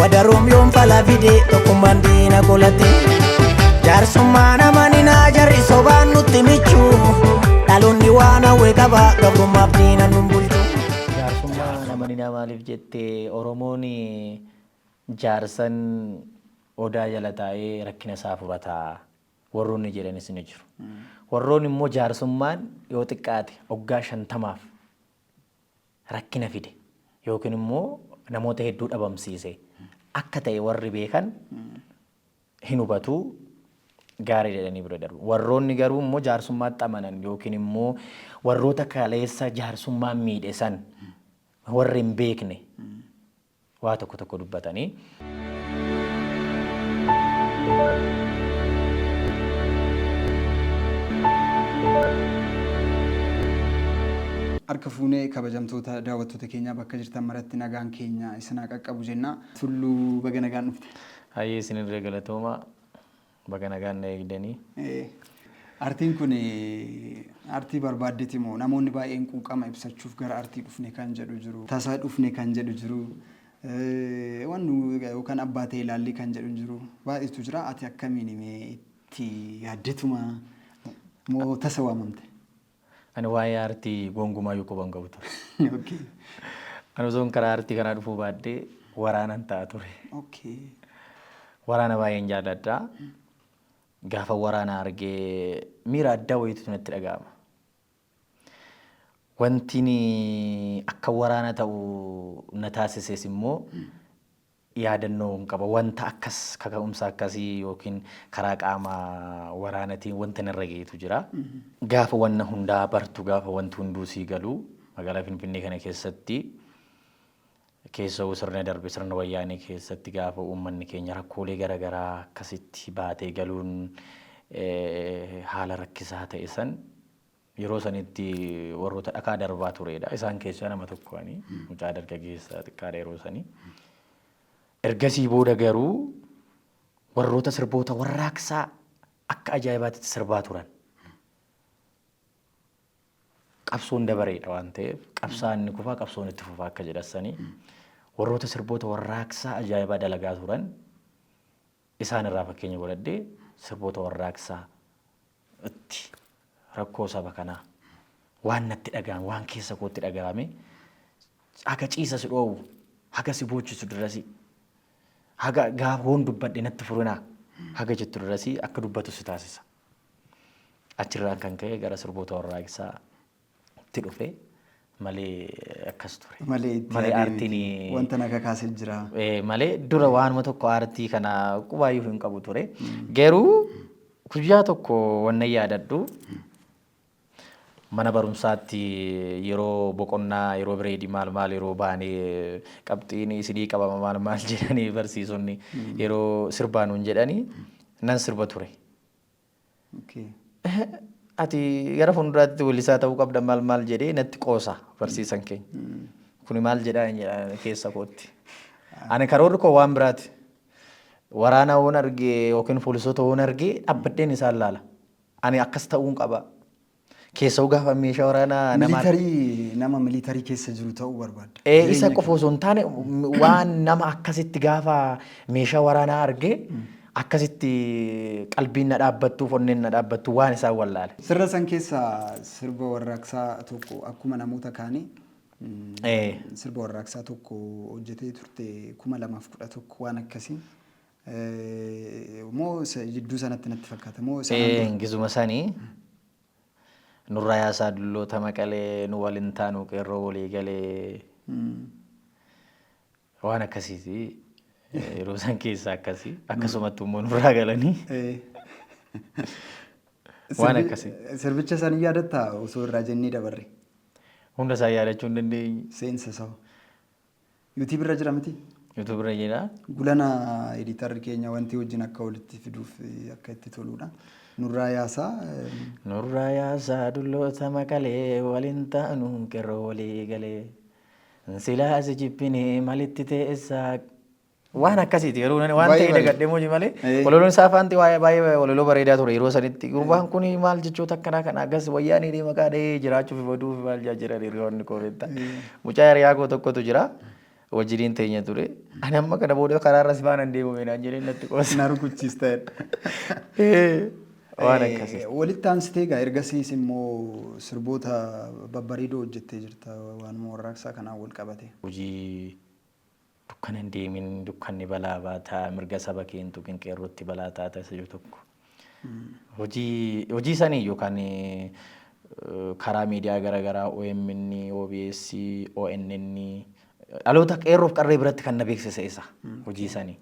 Wadaroom yoom fala fide tokkummaan diina qolate. Jaarsummaan amaninaa jarri sobaan nutti michu. Dhaloonni waan hawwe qaba gabrummaaf diina nun bulchu. Jaarsummaan amaninaa maaliif jette Oromoon jaarsan odaa jala taa'ee rakkina isaa furata warroonni jedhanis ni jiru. Warroonni immoo jaarsummaan yoo xiqqaate waggaa 50f rakkina fide yookiin immoo namoota hedduu dhabamsiise akka ta'e warri beekan hin hubatu gaarii jedhanii bira darbu. Warroonni garuu immoo jaarsummaatti amanan yookiin immoo warroota kaleessa jaarsummaan miidhe san warri hin beekne waa tokko tokko dubbatanii. Harka fuunee kabajamtoota daawwattoota keenyaa bakka jirtan maratti nagaan keenya isin haa qaqqabu jenna. Tulluu baga nagaan dhufte. Hayyee isinirree galatooma baga nagaan na eegdanii. Artiin kun artii barbaaddeti moo namoonni baay'een quuqama ibsachuuf gara artii dhufne kan jedhu jiru. Tasa dhufne kan jedhu jiru. Waan yookaan abbaa ta'e ilaallii kan jedhu jiru. Baay'eetu jira. Ati akkamiin mee itti yaaddetuma moo tasa waamamte? Ani waa'ee aartii gonkumaayyuu quba hin qabu ture. Ani osoon karaa aartii kanaa dhufuu baadhee waraanan ta'a ture. Waraana baay'een jaalladha. Gaafa waraana argee miira addaa wayiitu natti dhaga'ama. Wanti akka waraana ta'u na taasises immoo yaadannoo hin qaba. Wanta akkas kaka'umsa akkasii yookiin karaa qaama waraanatiin wanta narra ga'etu jira. Gaafa wanna hundaa bartu gaafa wanti hunduu sii galu magaalaa Finfinnee kana keessatti keessa'uu sirna darbe sirna wayyaanee keessatti gaafa uummanni keenya rakkoolee garaagaraa akkasitti baatee galuun haala rakkisaa ta'e san yeroo sanitti warroota dhakaa darbaa turedha. Isaan keessaa nama tokko ani mucaa dargaggeessa xiqqaadha yeroo sanii. Ergasii booda garuu warroota sirboota warraaqsaa akka ajaa'ibaatti sirbaa turan. Qabsoon dabareedha waan ta'eef qabsaa'aan ni kufaa qabsoon itti fufaa akka jedhassanii warroota sirboota warraaqsaa ajaa'ibaa dalagaa turan isaan irraa fakkeenya godhadhee sirboota warraaqsaa itti rakkoo saba kanaa waan natti dhaga'ame waan keessa kootti dhaga'ame haga ciisa si dhoowwu haga si boochisu dirasii haga gaafa hoon dubbadhe natti furinaa haga jettu dirasii akka dubbatu si taasisa. Achirraan kan ka'e gara sirboota warraaqsaa itti dhufe malee akkas ture. Malee itti Malee yaadee aartiin miti. Wanta na kakaasee jira. Malee dura waanuma tokko aartii kana qubaayyuu hin qabu ture. Garuu guyyaa tokko wannan yaadadhu mana barumsaatti yeroo boqonnaa yeroo bireedii maal maal yeroo baanee qabxiin isinii qabama maal maal jedhanii barsiisonni yeroo sirbaa nuun jedhanii nan sirba ture. Ati gara fuulduraatti weellisaa ta'uu qabda maal maal jedhee natti qoosa barsiisan keenya. Kuni maal jedhaa hin jedha keessa kootti. Ani karoorri koo waan biraati. Waraana hoon argee yookiin poolisoota hoon argee dhaabbadheen isaan laala. Ani akkas ta'uun qaba. Keessa'uu gaafa meeshaa waraanaa namaa Militarii nama militarii keessa jiru ta'uu barbaadda. Isa Jireenya qofa osoo hin taane waan nama akkasitti gaafa meeshaa waraanaa argee akkasitti qalbiin na dhaabbattuuf onneen na dhaabbattu waan isaan wallaale. Sirna san keessa sirba warraaqsaa tokko akkuma namoota kaanii sirba warraaqsaa tokko hojjetee turte 2011 waan akkasii. Moo jidduu sanatti natti fakkaata moo sanaan dura? Gizuma sanii nurraa yaasaa dulloota maqalee nu waliin taanu qeerroo walii galee waan akkasiiti. Yeroo san keessa akkasii akkasumatti immoo nurraa galanii waan akkasii. Sirbicha san yaadattaa osoo irraa jennee dabarre? Hunda isaa yaadachuu hin dandeenye. Seensa isaa. YouTube irra jira miti? YouTube irra jira. Gulana editarri keenya wanti wajjin akka walitti fiduuf akka itti toluudha. Nurraa yaasaa. Nurraa yaasaa dulloota maqalee waliin taanu qerroo walii galee. Silaa si jibbine malitti teessaa. Waan akkasiiti yeroo nani waan Baay'ee ta'e bareeda. dagadhee mooji malee Eh. walaloon isaa afaanti waa'ee baay'ee walaloo bareedaa ture yeroo sanitti gurbaan kun maal jechoota akkanaa kana akkas wayyaanii deema maqaa dhahee jiraachuuf baduuf maal jaa jiran hiriyoonni koo beektaa. Mucaa hiriyaa koo tokkotu jira. Wajjiniin teenya ture. Ani amma kana booda karaarra si faana hin deemu naan jedhee natti qoosa. Na rukuchiista jedha. Waan akkasii. Walitti aansitee egaa ergasiis immoo sirboota babbareedoo hojjettee jirta waanuma warraaqsaa kanaan wal qabate. Hojii dukkana hin deemin dukkanni balaa baataa mirga saba kee hin tuqin qeerrootti balaa taata isa jiru tokko. Hojii hojii sanii yookaan karaa miidiyaa garaagaraa OMN, OBS, ONN dhaloota qeerroof qarree biratti kan na beeksise isa hojii sanii.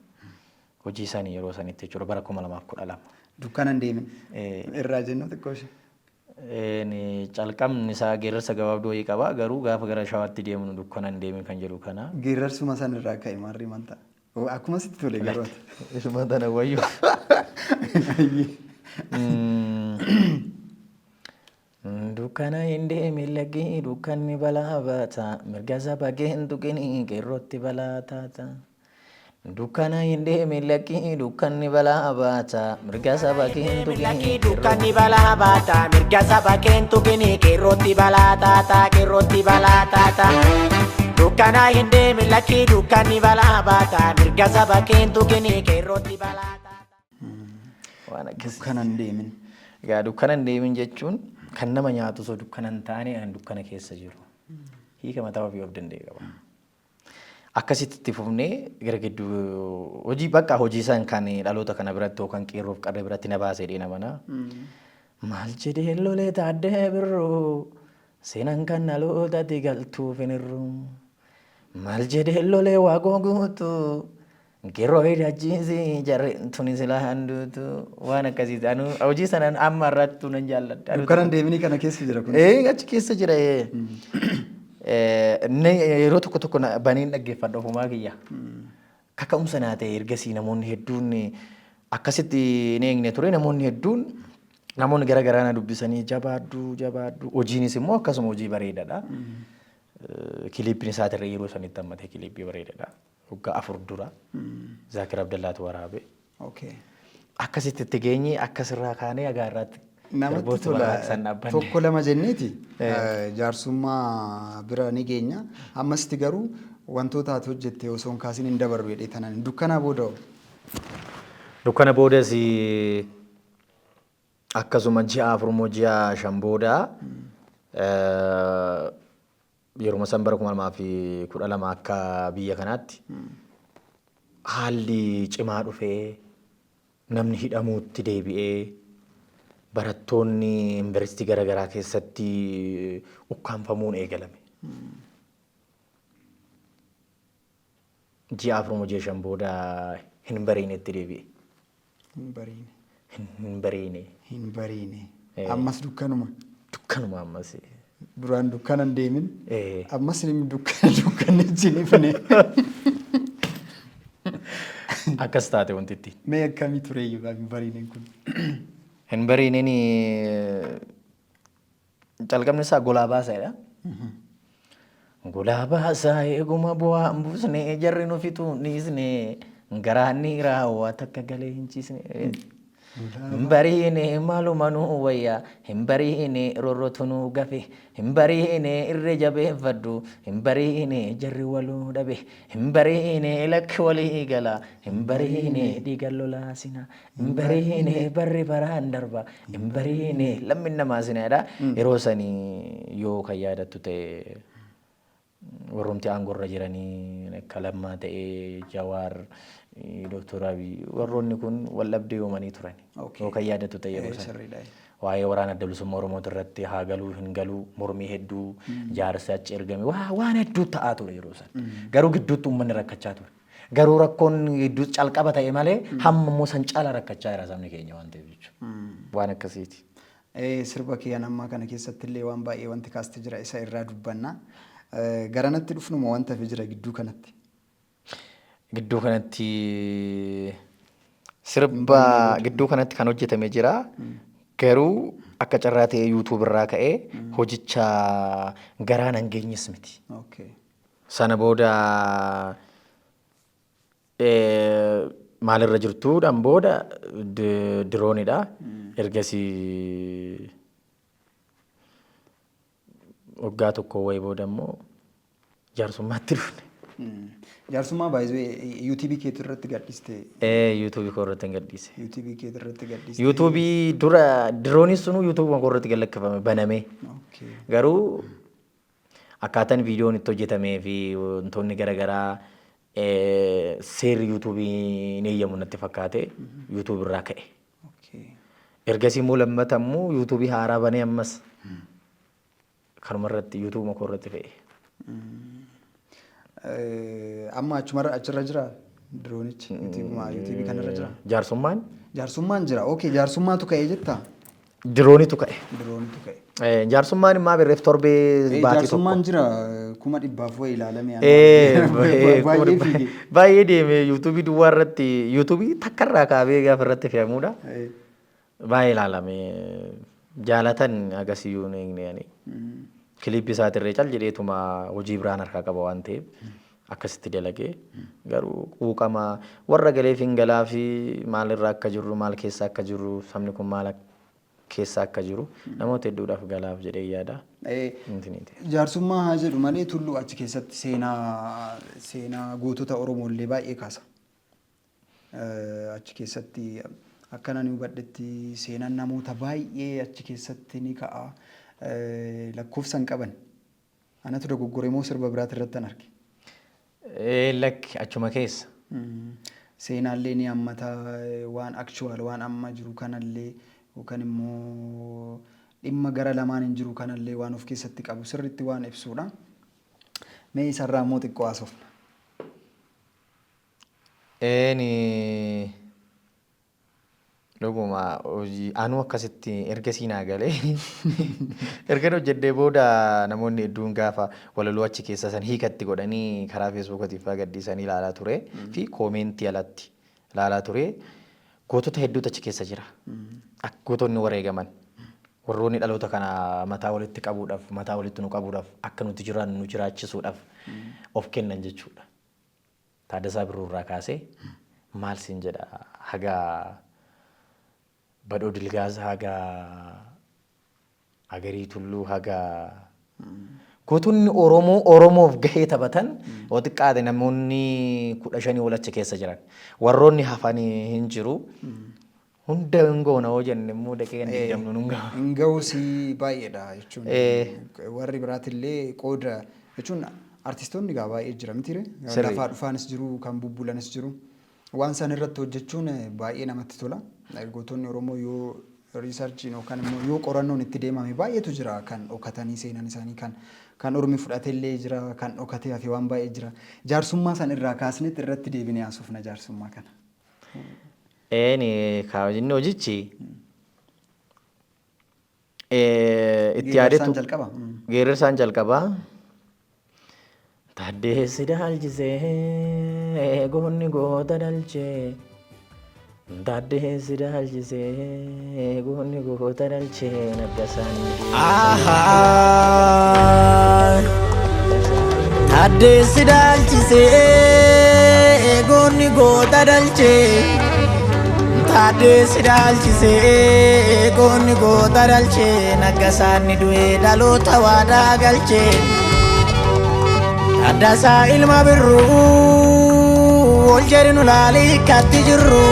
Hojii sanii yeroo sanitti jechuudha bara 2012. Dukkana hin deemin. Irraa jennu xiqqoo ishee. Calqabni isaa geerarsa gabaabduu wayii qaba garuu gaafa gara shawaatti deemnu dukkana hin deemin kan jedhu kana. Geerarsuma san irraa ka'e maarrii manta. Akkuma sitti tole garuu ati. Isuma tana wayyu. Dukkana hin deemin laggii dukkanni balaa baata mirga saba kee hin tuqini qeerrootti balaa taata. Dukkana hin deemin lakkii dukkanni balaa baata mirga saba kee hin tuqini Lakkii dukkanni balaa baata mirga saba kee hin tuqini qeerrootti balaa taata qeerrootti balaa taata. Dukkana hin deemin lakkii dukkanni balaa baata mirga saba kee hin tuqini qeerrootti balaa taata. Waan akkasii. Dukkana hin deemin. Egaa dukkana hin deemin jechuun kan nama nyaatu osoo dukkana hin taane an dukkana keessa jiru. Hiika mataa ofii of danda'e qaba. Akkasitti itti fufnee gara gidduu hojii bakka hojii san kan dhaloota kana biratti yookaan qeerroof qarree biratti na baasee dheena mana. Maal jedhee lolee taaddee birruu seenaan kan dhalootatti galtuuf hin hir'u. Maal jedhee lolee waaqoo guutuu qeerroo hidhachiisi jarreen tuni silaa handuutu waan akkasiiti. Anu hojii sanaan amma irrattuu nan jaalladha. Dukkana hin deeminii kana keessa jira kun. Ee achi keessa jira ee. Yeroo tokko tokko baneen dhaggeeffadha ofumaa kiyya. Kaka'umsa naa ta'e ergasii namoonni hedduun akkasitti hin eegne ture namoonni hedduun namoonni gara garaa na dubbisanii jabaadhu jabaadhu hojiinis immoo akkasuma hojii bareedaadha. Kiliippiin isaatirra yeroo sanitti hammatee kiliippii bareedaadha. Waggaa 4 dura Zaakir Abdallaatu waraabe. Akkasitti itti geenye akkasirraa kaanee haga har'aatti Namatti sirboota tola. barraaqsan dhaabbanne. Tokko lama jenneeti jaarsummaa bira ni geenya. Ammasitti garuu wantoota ati hojjette osoo hin kaasin hin dabarru jedhee tanan. Dukkanaa booda hoo? Dukkana boodas akkasuma ji'a 4 moo ji'a 5 booda Yeruma san bara 2012 akka biyya kanaatti haalli cimaa dhufee namni hidhamuutti deebi'ee barattoonni yuunivarsiitii gara garaa keessatti ukkaamfamuun eegalame. Ji'a 4 moo ji'a 5 booda hin bariinetti deebi'e. Hin bariine. Hin bariine. Hin bariine. Ammas dukkanuma. Dukkanuma ammas. Duraan dukkana hin deemin. Ammas inni dukkana dukkannichi hin ifne. Akkas taate wantitti. Mee akkamii tureyyuu hin bariineen kun? Hin bariineen calqabni isaa golaa baasaadha. Golaa baasaa eeguma bu'aa hin buusne jarri nu fixuu hin dhiisne garaan dhiiraa waa takka galee hin ciisne. Hin bariine maaluma nuu wayya hin bariine roorrotu nuu gafe hin bariine irree jabeeffadhu hin bariine jarri waluu dhabe hin bariine lakki walii gala hin bariine dhiiga lolaasina Hin bariine barri baraan darba hin bariine lammiin namaa sina jedha. Yeroo sanii yoo kan yaadattu ta'e warrumti aangorra jiranii akka Lammaa ta'ee Jawaar Dooktor Abiy warroonni kun wal dhabdee uumanii turan. Yoo kan yaadattu ta'e yeroo sana. Sirriidha. Waa'ee waraana adda bilisummaa Oromooti irratti haa galuu hin galuu mormii hedduu jaarsi achi ergame waan hedduu ta'aa ture yeroo sana. Garuu gidduutti uummanni rakkachaa ture. Garuu rakkoon gidduu calqaba ta'e malee hamma immoo san caala rakkachaa jira sabni keenya waan ta'eef jechuudha. Waan akkasiiti. Sirba kee an ammaa kana keessatti illee waan baay'ee wanti kaaste jira isa irraa dubbanna. Garanatti dhufnuma wanta hafe jira gidduu kanatti. Gidduu kanatti sirba gidduu kanatti kan hojjetame jira. Garuu akka carraa ta'ee YouTube irraa ka'ee hojicha garaan hin geenyes miti. Sana booda maalirra jirtuudhaan booda diroonidha. Ergasii waggaa tokko wayii booda immoo jaarsummaatti dhufne. Jaarsummaa baay'ee yuutuubii keetii irratti gadhiiste. Yuutuubii koo irratti hin gadhiise. Yuutuubii keetii irratti gadhiiste. Yuutuubii dura diroonis sunuu yuutuubii koo irratti gad lakkifame banamee. Garuu akkaataan viidiyoon itti hojjetamee fi wantoonni garaagaraa seerri yuutuubii hin eeyyamu natti fakkaate, yuutuubii irraa ka'e. Ergasii immoo lammata immoo yuutuubii haaraa banee ammas kanuma irratti yuutuubuma koo irratti fe'e. Amma achumarra achirra jira diroonichi, yuutuubii kanarra jira. Jaarsummaan? Jaarsummaan jira. Okay, jaarsummaatu ka'ee jettaa? Diroonitu ka'e. Diroonitu ka'e. Jaarsummaan immoo birreef torbee baatii tokko. Jaarsummaan jira, 100,000 wayi ilaalame. Baay'ee fiige. Baay'ee deeme. Yuutuubii duwwaa irratti, yuutuubii takka irraa kaabee gaafa irratti fe'amuudha. Baay'ee ilaalame, jaalatan agasiyyuu hin eegne ani. Kiliippii isaatirree cal jedheetuma hojii biraan harkaa qaba waan ta'eef akkasitti dalagee, garuu quuqama warra galeef hin galaa fi maalirra akka jirru, maal keessa akka jirru, sabni kun maal keessa akka jiru namoota hedduudhaaf galaaf jedhee yaada. Intiniiti. Jaarsummaa haa jedhu malee, Tulluu achi keessatti seenaa gootota Oromoo illee baay'ee kaasa. Achi keessatti akka ani hubadhetti seenaan namoota baay'ee achi keessatti ni ka'a. Lakkoofsa hin qaban. Anatu dogoggore moo sirba biraati irratti an arge? Lakki, achuma keessa. Seenaallee ni hammata, waan actual, waan amma jiru kanallee yookaan immoo dhimma gara lamaan hin jiru kanallee waan of keessatti qabu sirriitti waan ibsudha. Mee isarraa immoo xiqqoo haasofna. Eeni, dhuguma hojii anuu akkasitti ergasii naa galee, ergan hojjedhee booda namoonni hedduun gaafa walaloo achi keessa san hiikatti godhanii karaa feesbuukatiin fa'aa gadhiisanii ilaalaa ture fi koomentii alatti ilaalaa ture. Gootota hedduutu achi keessa jira. Akka gootonni wareegaman, warroonni dhaloota kana mataa walitti qabuudhaaf, mataa walitti nu qabuudhaaf, akka nuti jiraannu nu jiraachisuudhaaf of kennan jechuudha. Taaddasaa Birruu irraa kaasee, maal siin jedha, haga Badhoo Dilgaasa, haga Agarii Tulluu, haga gootonni Oromoo Oromoof gahee taphatan yoo xiqqaate namoonni 15 ol achi keessa jiran. Warroonni hafanii hin jiru. Hunda hin goona yoo jenne immoo daqiiqaan 20 nun gahu. Hin ga'uus, baay'eedha jechuun warri biraatillee qooda jechuun artistoonni gaa baay'ee jira mitiire? Sirrii. Lafaa dhufaanis jiru, kan bubbulanis jiru. Waan san irratti hojjechuun baay'ee namatti tola. Gootonni Oromoo yoo researchiin yookaan immoo yoo qorannoon itti deemame baay'eetu jira, kan dhokatanii seenan isaanii, kan ormi fudhatellee jira, kan dhokatee hafe waan baay'ee jira. Jaarsummaa san irraa kaasnetti irratti deebinee haasofna jaarsummaa kana. Eeni, inni hojichi itti Geerarsaan yaadetu jalqaba. Geerarsaan jalqabaa. Taaddeessi daalchisee goonni goota dhalchee, Taaddeessi daalchisee goonni goota dhalchee, naggasaanii. Taaddeessi daalchisee goonni goota dhalchee, Taaddeessi daalchisee goonni goota dhalchee, naggasaanni du'ee dhaloota waadaa galchee. Taaddasaa ilma Birruu, ol jedhi nu laalii akkatti jirru.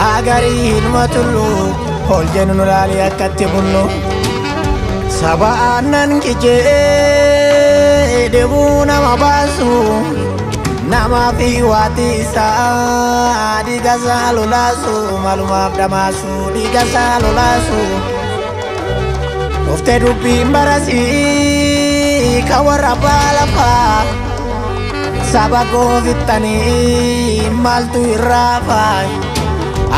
Agarii ilma Tulluu, ol jedhi nu laalii akkatti bullu. Saba aannan qicee dheebuu nama baasu, namaa fi waatii isaa dhiiga isaa lolaasu, malumaaf dhamaasu dhiiga isaa lolaasu. Dhuftee dubbiin barasii kan warra abbaa lafaa, saba goofittanii maaltu irraa faa?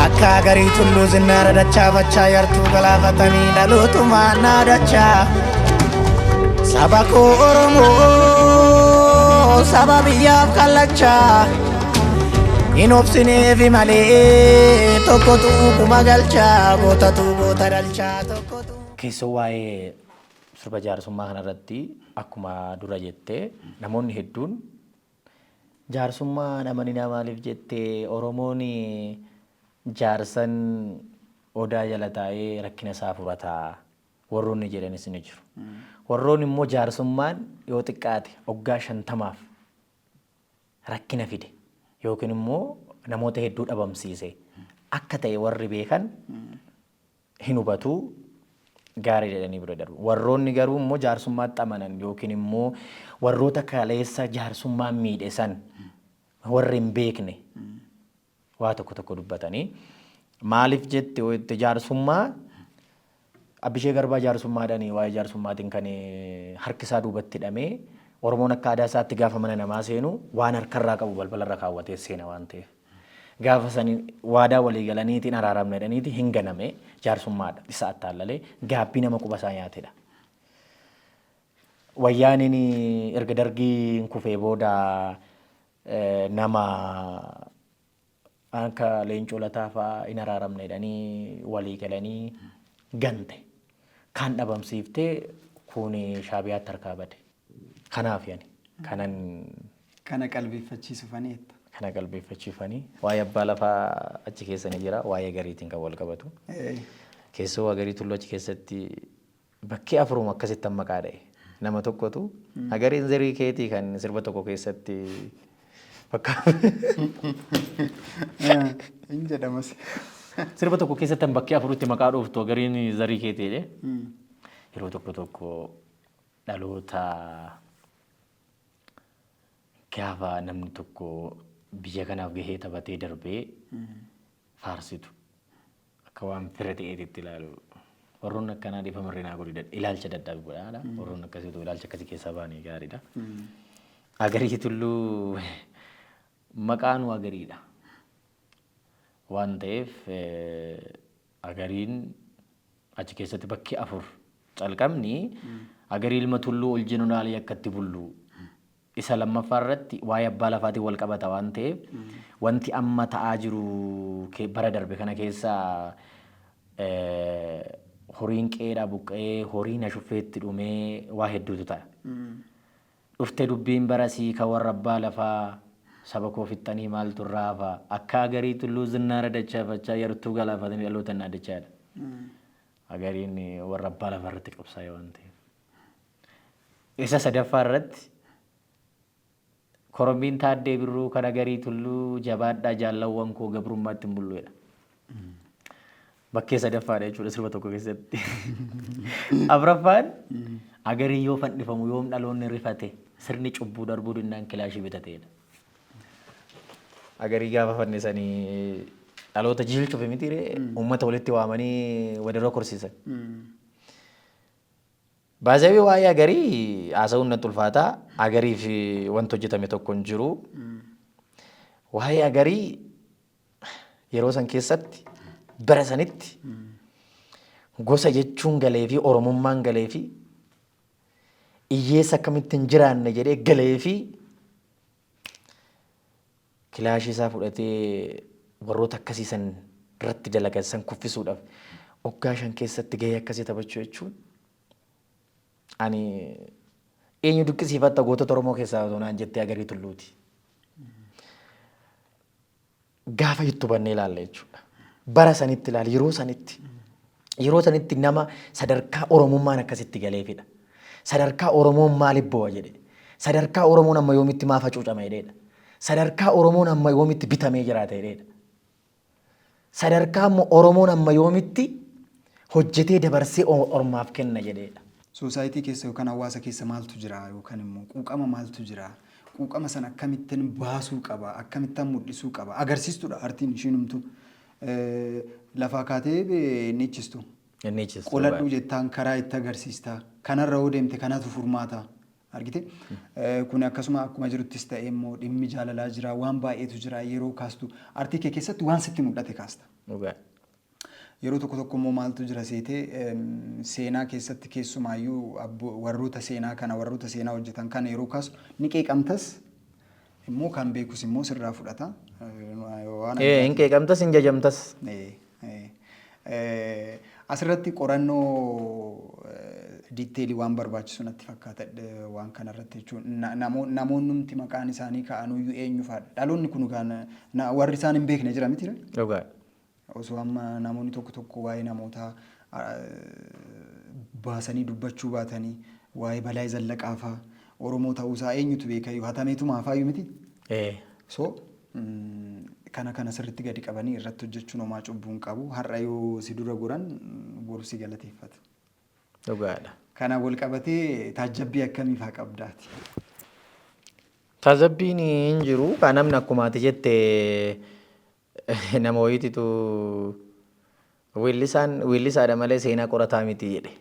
Akka Agarii Tulluu zinnaara dachaafachaa, yartuu galaafatanii dhalootumaa naadachaa. Saba koo Oromoo, saba biyyaaf kallachaa, hin obsineefi malee tokkotu kuma galchaa, gootatu goota dhalchaa tokkotu. Keessoo waa'ee sirba jaarsummaa kanarratti akkuma dura jettee, namoonni hedduun jaarsummaa amaninaa maaliif jettee, Oromoon jaarsan odaa jala taa'ee rakkina isaa furataa warroonni jedhanis ni jiru. Warroonni immoo jaarsummaan yoo xiqqaate waggaa 50f Rakkina fide yookiin immoo namoota hedduu dhabamsiise akka ta'e warri beekan hin hubatu, gaarii jedhanii bira darbu. Warroonni garuu immoo jaarsummaatti amanan yookiin immoo warroota kaleessa jaarsummaan miidhe san warri hin beekne waa tokko tokko dubbatanii, maaliif jette yoo jette, jaarsummaa Abbishee Garbaa jaarsummaadhaan, waa'ee jaarsummaatiin kan harkisaa duubatti hidhamee. Oromoon akka aadaa isaatti gaafa mana namaa seenu waan harkarraa qabu balbalarra kaawwatee seena waan ta'eef. Gaafa sani waadaa walii galaniitiin araaramna jedhaniiti hin ganame, jaarsummaadha. Isa attaallalee gaabbii nama quba isaa nyaatedha. Wayyaaneen erga Dargiin kufee booda nama akka Leencoo Lataa fa'aa hin araaramne jedhanii walii galanii gante. Kaan dhabamsiiftee, kun Shaabiyaatti harkaa bade. Kanaaf yani kanan Kana qalbeeffachiisufanii jetta. Kana qalbeeffachiifanii. Waa'ee abbaa lafaa achi keessa ni jira. Waa'ee gariitiin kan wal qabatu. Keessoo Agarii Tulluu achi keessatti bakkee afuruma akkasitti maqaa dha'e. Nama tokkotu Agariin zerii keetii kan sirba tokko keessatti bakka Hin jedhamas. Sirba tokko keessatti bakkee afuritti maqaa dhooftu, Agariin zarii keetii jedhee. Yeroo tokko tokko dhaloota gaafa namni tokko biyya kanaaf gahee taphatee darbee faarsitu akka waan fira ta'eetitti ilaalu. Warroonni akkanaa dhiifama irree naa godhi, ilaalcha dadhabi godhaadha. Warroonni akkasii otoo ilaalcha akkasii keessaa ba'anii gaariidha. Agarii Tulluu maqaanuu Agariidha. Waan ta'eef Agariin achi keessatti bakki afur calqabni Agarii ilma Tulluu ol jeneraal yakkatti bullu. Isa lammaffaa irratti waa'ee abbaa lafaatiin wal qabata waan ta'eef, wanti amma ta'aa jiru bara darbe kana keessa horiin qe'eedhaa buqqa'ee, horiin ashuffeetti dhumee, waa hedduutu ta'a. Dhufte dubbiin barasii ka warra abbaa lafaa, saba koo fixxanii maaltu irraa hafa, akka Agarii Tulluu zinnaara dachaafachaa yartuu galaafatanii dhaloota hin dhaadachaadha. Agariin warra abbaa lafaa irratti qabsaa'e waan ta'eef. Isa sadaffaa irratti korommiin Taaddee Birruu kan Agarii Tulluu jabaadhaa jaallawwan koo, gabrummaatti hin bullu jedha. Bakkee sadaffaadha jechuudha sirba tokko keessatti. Afraffaan Agarii yoo fandhifamu yoom dhaloonni rifate, sirni cubbuu darbuu dinnaan kilaashii bitateedha. Agarii gaafa fannisanii dhaloota jiilchuuf miti ree, uummata walitti waamanii wadaroo korsiisan. Baazawii waa'ee Agarii haasa'uun natti ulfaata. Agariif wanti hojjetame tokko hin jiru. Waa'ee Agarii yeroo san keessatti, bara sanitti gosa jechuun galee fi Oromummaan galee fi hiyyeessa akkamitti hin jiraanne jedhee galee fi kilaashii isaa fudhatee warroota akkasii san irratti dalagan san kuffisuudhaaf waggaa 5 keessatti gahee akkasii taphachuu jechuun, ani eenyu dinqisiifatta gootota Oromoo keessaa otoo naan jettee, Agarii Tulluuti. Gaafa itti hubannee ilaalla jechuudha. Bara sanitti ilaali, yeroo sanitti. Yeroo sanitti nama sadarkaa Oromummaan akkasitti galeefidha. Sadarkaa Oromoon maaliif bo'a jedhe. Sadarkaa Oromoon amma yoomitti maaf hacuucama jedheedha. Sadarkaa Oromoon amma yoomitti bitamee jiraata jedheedha. Sadarkaa immoo Oromoon amma yoomitti hojjetee dabarsee ormaaf kenna jedheedha. Soosaayitii keessa yookaan hawaasa keessa maaltu jira, yookaan immoo quuqama maaltu jira? Quuqama sana akkamittiin baasuu qaba? Akkamittaan mul'isuu qaba? Agarsiistuudha artiin ishiinumtu. Lafaa kaatee hin dhiichistu. Inni chistu. Qoladhuu jettaan karaa itti agarsiista. Kanarra yoo deemte kanatu furmaata. Argite? Kun akkasuma akkuma jiruttis ta'e immoo dhimmi jaalalaa jira, waan baay'eetu jira. Yeroo kaastu artii kee keessatti waan sitti mul'ate kaasta. Dhugaa. Yeroo tokko tokko immoo maaltu jira seetee, seenaa keessatti keessumaayyuu warroota seenaa kana, warroota seenaa hojjetan kana yeroo kaasu ni qeeqamtas, immoo kan beekus immoo sirraa fudhata. Waan Hin qeeqamtas, hin jajamtas. Asirratti qorannoo detail waan barbaachisu natti fakkaata waan kanarratti jechuun namoonnumti maqaan isaanii ka'anuyyuu eenyu fa'aadha. Dhaloonni kun kan warri isaan hin beekne jira miti? Dhugaa. Osoo amma namoonni tokko tokko waa'ee namootaa baasanii dubbachuu baatanii, waa'ee Balaay Zallaqaa fa'aa, Oromoo ta'uusaa eenyutu beekayyuu, hatameetuma hafaayyuu miti. So kana kana sirriitti gadi qabanii irratti hojjechuun homaa cubbuu hin qabu. Har'a yoo si dura goran boru si galateeffatu. Dhugaadha. Kanaan wal qabatee taajjabbii akkamii faa qabdaati? Taajjabbiin hin jiru. Kan namni akkuma ati jette nama wayiititu weellisaan weellisaadha malee seenaa qorataa miti jedhe.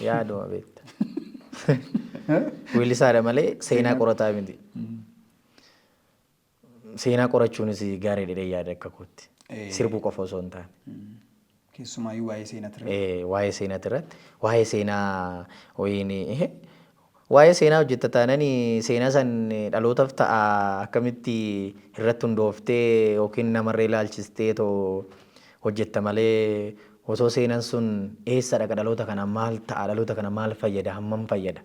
Yaaduma beekta. Weellisaadha malee seenaa qorataa miti. Seenaa qorachuunis gaarii jedhee yaada akka kootti. Sirbuu qofa osoo hin taane. Keessumaayyuu waa'ee seenaa irratti. Waa'ee seenaa irratti waa'ee seenaa wayiin waa'ee seenaa hojjetta taananii seenaa san dhalootaaf ta'a akkamitti irratti hundooftee yookiin namarree ilaalchistee too hojjetta malee osoo seenaan sun eessa dhaqa, dhaloota kana maal ta'a, dhaloota kana maal fayyada, hammam fayyada,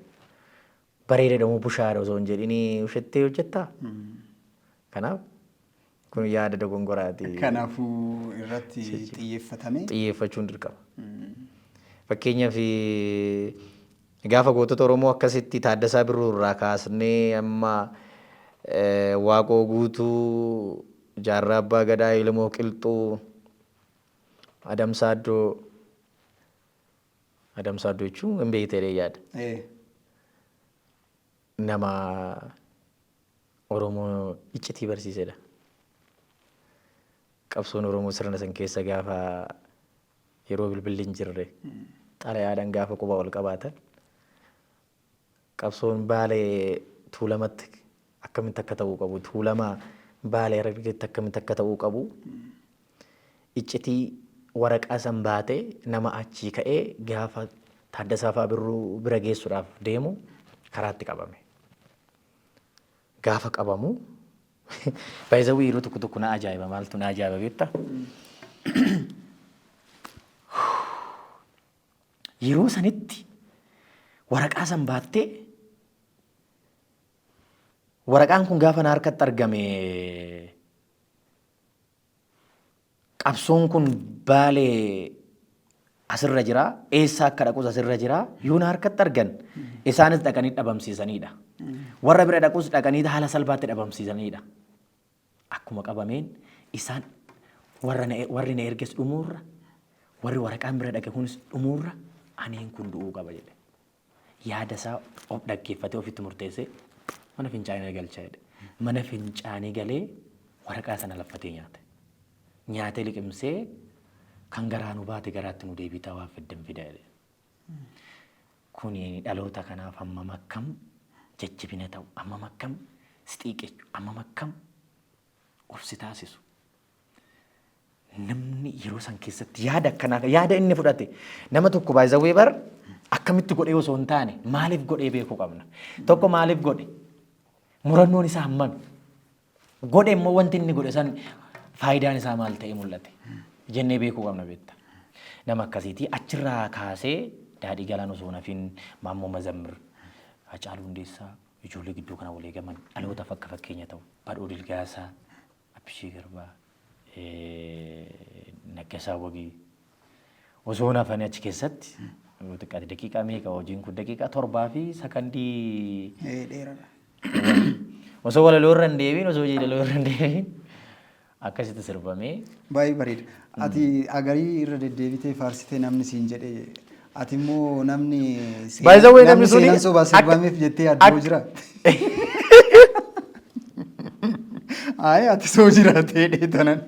bareeda moo bushaadha osoo hin jedhinii ushettee hojjettaa? Kanaaf kun yaada dogongoraati. Kanaafuu irratti xiyyeeffatame. Xiyyeeffachuun dirqama. Fakkeenyaaf gaafa gootota Oromoo akkasitti Taaddasaa Birruu irraa kaasnee amma Waaqoo Guutuu, Jaarraa Abbaa Gadaa, Ilmoo Qilxuu, Adamsaa Addoo. Adamsaa Addoo jechuun hin beekte yaada. Nama Oromoo iccitii barsiisedha. Qabsoon Oromoo sirna san keessa gaafa yeroo bilbilli hin jirre xalayaadhaan gaafa quba wal qabaatan, qabsoon Baalee Tuulamatti akkamitti akka ta'uu qabu, Tuulama Baalee Harargeetti akkamitti akka ta'uu qabu, iccitii waraqaa san baatee nama achii ka'ee gaafa Taaddasaa fa'aa Birruu bira geessuudhaaf deemu karaatti qabame. Gaafa qabamu baay'izawwi yeroo tokko tokko na ajaa'iba. Maaltu na ajaa'iba beektaa? Yeroo sanitti waraqaa san baattee, waraqaan kun gaafa na harkatti argame qabsoon kun Baalee asirra jira, eessa akka dhaqus asirra jira, yoo na harkatti argan isaanis dhaqanii dhabamsiisanidha. Warra bira dhaqus dhaqanii haala salphaatti dhabamsiisanidha. Akkuma qabameen isaan warra na warri na erges dhumuurra, warri waraqaan bira dhaqe kunis dhumuurra, aniin kun du'uu qaba jedhe. Yaada isaa of dhaggeeffatee ofitti murteessee mana fincaanii galcha jedhe. Mana fincaanii galee waraqaa sana laffatee nyaate. Nyaatee liqimsee, kan garaa nu baate garaatti nu deebitaa, waan fiddan fida jedhe. Kuni dhaloota kanaaf hammam akkam jajjabina ta'u, hammam akkam si xiiqechu, hammam akkam of si taasisu. Namni yeroo san keessatti yaada akkanaa, yaada inni fudhate, nama tokko baay'izawwee bar akkamitti godhee osoo hin taane maaliif godhee beekuu qabna. Tokko maaliif godhe, murannoon isaa hammami, godhe immoo wanti inni godhe san faayidaan isaa maal ta'ee mul'ate jennee beekuu qabna beekta. Nama akkasiitii achirraa kaasee Daadhii Galaan osoo nafin, Maammoo Mazammir, Hacaaluu Hundeessaa, ijoollee gidduu kana walii gaman dhalootaaf akka fakkeenya ta'u, Badhoo Dilgaasaa, Abbishee Garbaa, Naggasaa Wagii osoo nafanii achi keessatti yoo xiqqaate daqiiqaa meeqa hojiin kun, daqiiqaa 7 fi sakandii Dheeraadha. Osoo walaloo irra hin deebiin, osoo jeedaloo irra hin deebiin akkasitti sirbamee. Baay'ee bareeda. Ati agarii irra deddeebitee faarsitee namni siin jedhee, ati immoo namni By the way, namni suni seenaan sobaa sirbameef jettee yaaddoo jira? Ayi, ati soo jiraatee dheetanan.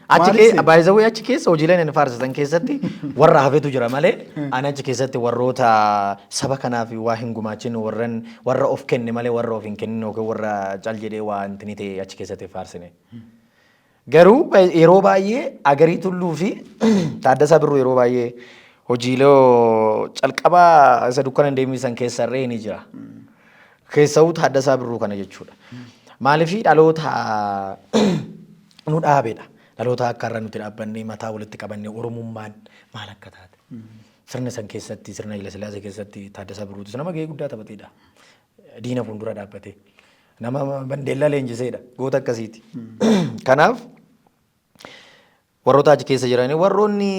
Achi Maaliif keessa by the way achi keessa hojiileen inni faarsisan keessatti warra hafetu jira malee ani achi keessatti warroota saba kanaaf waa hin gumaachin, warran warra of kenne malee warra of hin kennin yookiin warra cal jedhee waa hin ta'e achi keessatti hin faarsine. Garuu yeroo baay'ee Agarii Tulluu fi Taaddasaa Birruu yeroo baay'ee hojiilee calqabaa isa dukkana hin deemsisan keessarree ni jira. Keessawuu Taaddasaa Birruu kana jechuudha. Maaliif dhaloota nu dhaabedha. Dhaloota akka irra nuti dhaabbannee mataa walitti qabannee Oromummaan maal akka taate. Sirna san keessatti, sirna Haile Sillaasee keessatti Taaddasaa Birruutis nama gahee guddaa taphatedha. Diina fuuldura dhaabbatee. Nama Mandeellaa leenjiseedha. Goota akkasiiti. Kanaaf warroota achi keessa jiranii warroonni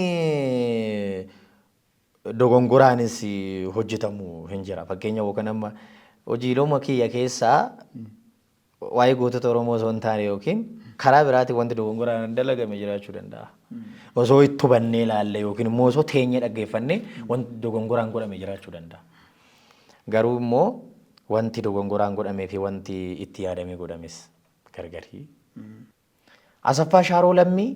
Dogongoraanis hojjetamu hin jira. Fakkeenya yookaan amma hojiilee kiyya keessaa waa'ee gootota Oromoo osoo hin taane yookiin karaa biraatiin wanti dogongoraan dalagame jiraachuu danda'a. Osoo itti hubannee ilaalle yookiin immoo osoo teenyee dhaggeeffannee wanti dogongoraan godhame jiraachuu danda'a. Garuu immoo wanti dogongoraan godhamee fi wanti itti yaadamee godhames gargari. Asaffaa Shaaroo Lammii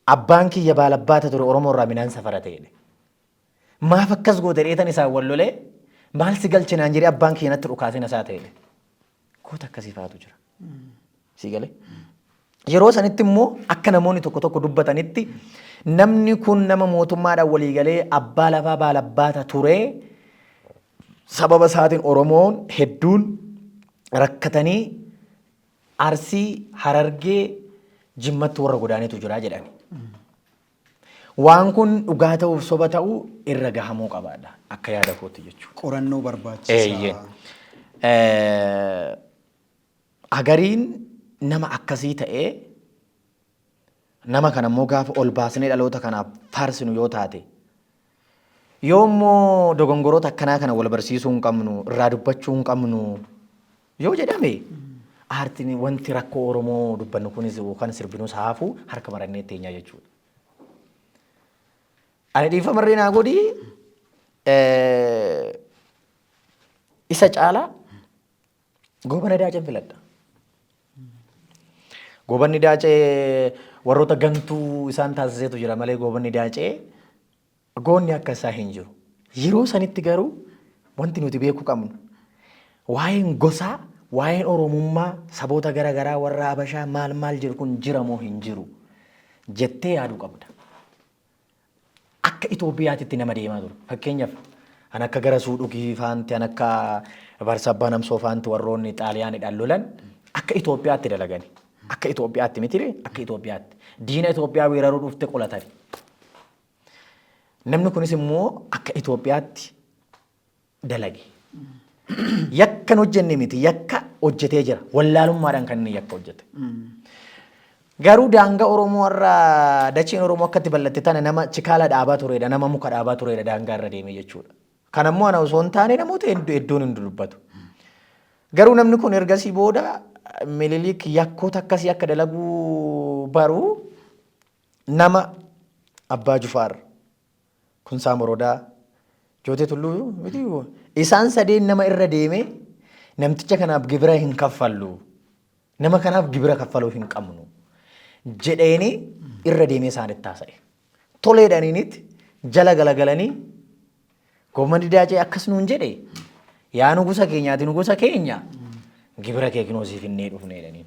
abbaan kiyya baalabbaata ture, Oromoo irraa midhaan safara ta'edha. Maaf akkas goote dheetan isaan wal lolee, maal si galche naan jedhee abbaan kiyya natti dhukaasee na isaa ta'edha. Goota akkasii faatu jira. Si galee? Yeroo sanitti immoo akka namoonni tokko tokko dubbatanitti, namni kun nama mootummaadhaan walii galee abbaa lafaa baalabbaata ture, sababa isaatiin Oromoon hedduun rakkatanii Arsii, Harargee, Jimmatti warra godaanetu jira jedhani. Waan kun dhugaa ta'uuf soba ta'uu irra gahamuu qabaadha akka yaada kootti jechuudha. Qorannoo barbaachisaa. Agariin nama akkasii ta'ee, nama kana immoo gaafa ol baasnee dhaloota kanaaf faarsinu yoo taate, yoo immoo dogongoroota akkanaa kana wal barsiisuu hin qabnu, irraa dubbachuu hin qabnu yoo jedhame, aartiin wanti rakkoo Oromoo dubbannu kunis yookaan sirbinus haafuu harka marannee teenyaa jechuudha. Ani dhiifamarree naa godhi, isa caalaa Goobana Daaceen filadha. Goobanni Daacee warroota gantuu isaan taasiseetu jira malee Goobanni Daacee goonni akka isaa hin jiru. Yeroo sanitti garuu wanti nuti beekuu qabnu waa'een gosaa, waa'een Oromummaa saboota gara garaa warra Habashaa maal maal jiru kun jira moo hin jiru jettee yaaduu qabda. Akka Itoophiyaatitti nama deemaa ture. Fakkeenyaaf an akka gara Suudhugii faanti, an akka Barsa Abbaa Namsoo faanti warroonni Xaaliyaanidhaan lolan akka Itoophiyaatti dalagani. Akka Itoophiyaatti mitire, akka Itoophiyaatti. Diina Itoophiyaa weeraruu dhufte qolatani. Namni kunis immoo akka Itoophiyaatti dalage. Yakka hin hojjenne miti, yakka hojjetee jira. Wallaalummaadhaan kan inni yakka hojjete. Garuu daangaa Oromoo irraa dacheen Oromoo akkatti bal'atte tana nama chikaala dhaabaa turedha, nama muka dhaabaa turedha daangaa irra deeme jechuudha. Kan ammoo ana osoo hin taane namoota hedduun hin dubbatu. Garuu namni kun ergasii booda Minilik yakkoota akkasii akka dalaguu baruu nama Abbaa Jufaar, Kumsaa Morodaa, Jootee Tulluu miti, isaan sadeen nama irra deemee namticha kanaaf gibira hin kaffallu, nama kanaaf gibira kaffaluu hin qabnu jedheeni irra deemee isaanitti haasa'e. Toleedhaniinitti jala galagalanii Goobmanni Daacee akkas nuun jedhe, yaa nugusa keenyaati, nugusa keenya, gibira kee kinoo siif hinnee dhufne jedhaniin.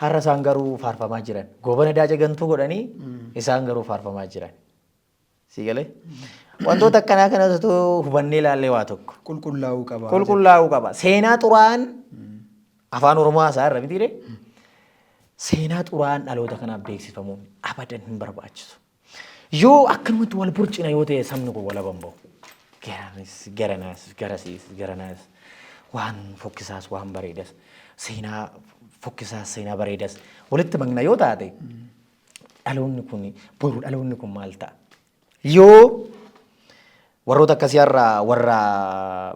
Har'a isaan garuu faarfamaa jiran. Goobana Daacee gantuu godhanii isaan garuu faarfamaa jiran. Si galee? Wantoota akkanaa kanas otoo hubannee ilaallee waa tokko. Qulqullaa'uu qaba. Qulqullaa'uu qaba. Seenaa xuraa'aan afaan Oromoo haasaa irra mitiire. Seenaa xuraa'aan dhaloota kanaaf beeksifamuun abadan hin barbaachisu. Yoo akkanumatti wal burcina yoo ta'e sabni kun walaban bahu. Garanis, garanaas, garasiis, garanaas, waan fokkisaas waan bareedas, seenaa fokkisaas seenaa bareedas walitti makna yoo taate, dhaloonni kun boru dhaloonni kun maal ta'a? Yoo warroota akkasii har'a warra